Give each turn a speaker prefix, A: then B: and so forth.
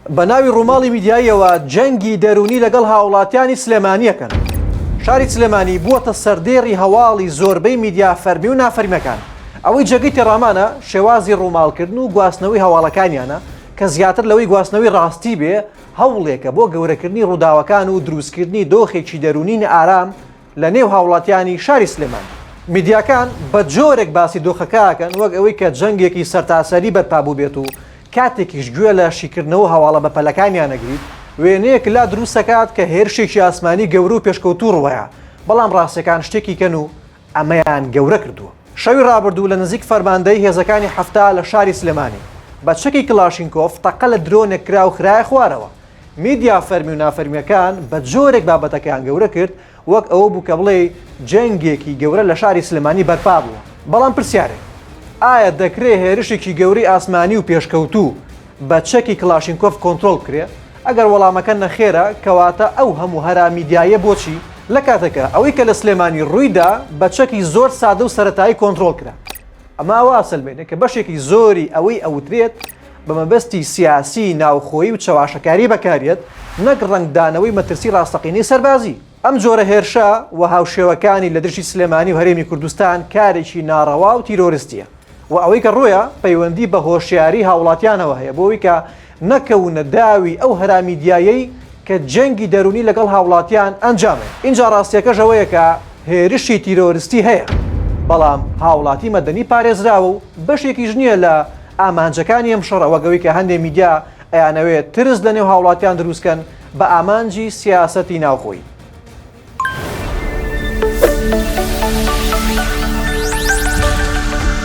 A: بە ناوی ڕووماڵی میدیاییەوە جەنگی دەروونی لەگەڵ هاوڵاتیانی سلێمانی ئەکەن. شاری سلێمانی بووەتە سەردێڕی هەواڵی زۆربەی میدیا فەرمی و نافەرمیەکان. ئەوەی جێگەی تێڕامانە شێوازی ڕووماڵکردن و گواستنەوەی هەواڵەکانیانە کە زیاتر لەوەی گواستنەوەی ڕاستی بێ هەوڵێکە بۆ گەورەکردنی ڕووداوەکان و دروستکردنی دۆخێکی دەروونی نائارام لە نێو هاوڵاتیانی شاری سلێمانی. میدیاکان بە جۆرێک باسی دۆخەکە ئەکەن وەک ئەوەی کە جەنگێکی سەرتاسەری بەرپا بووبێت و کاتێکیش گوێ لە شیکردنەوە و هەواڵە بەپەلەکانیان ئەگریت وێنەیەک لا دروست ئەکات کە هێرشێکی ئاسمانی گەورە و پێشکەوتوو ڕووەیا بەڵام ڕاستیەکان شتێکی کەن و ئەمەیان گەورە کردووە. شەوی ڕابردوو لە نزیک فەرماندەیی هێزەکانی 70 لە شاری سلێمانی بە چەکی کڵاشینکۆف تەقە لە درۆنێک کرا و خرایە خوارەوە. میدیا فەرمی و نافەرمییەکان بە جۆرێک بابەتەکەیان گەورە کرد وەک ئەوە بوو کە بڵێی جەنگێکی گەورە لە شاری سلێمانی بەرپا بووە. بەڵام پرسیارێک، ئایا دەکرێ هێرشێکی گەورەی ئاسمانی و پێشکەوتوو بە چەکی کڵاشینکۆف کۆنترۆڵ بکرێ؟ ئەگەر وەڵامەکە نەخێرە، کەواتە ئەو هەموو هەرا میدیاییە بۆچی؟ لە کاتێکا ئەوەی کە لە سلێمانی ڕووی دا بە چەکی زۆر سادە و سەرەتایی کۆنترۆڵ کرا. ئەمە ئەوە ئەسەلمێنێ کە بەشێکی زۆری ئەوەی ئەوترێت بە مەبەستی سیاسی ناوخۆیی و چەواشەکاری بەکاریەت نەک ڕەنگدانەوەی مەترسی ڕاستەقینەی سەربازی. ئەم جۆرە هێرشە و هاوشێوەکانی لە دژی سلێمانی و هەرێمی کوردستان کارێکی ناڕەوا و تیرۆرستیە و ئەوەی کە ڕوویە پەیوەندی بە هۆشیاری هاوڵاتیانەوە هەیە بۆ ئەوەی کە نەکەونە داوی ئەو هەرا میدیایەی کە جەنگی دەروونی لەگەڵ هاوڵاتیان ئەنجامێ. ئینجا ڕاستیەکەش ئەوەیە کە هێرشی تیرۆرستی هەیە بەڵام هاوڵاتی مەدەنی پارێزراوە و بەشێکیش نییە لە ئامانجەکانی ئەم شەڕە وەک ئەوەی کە هەندێ میدیا ئەیانەوێ ترس لە نێو هاوڵاتیان دروستکەن بە ئامانجی سیاسەتی ناوخۆیی.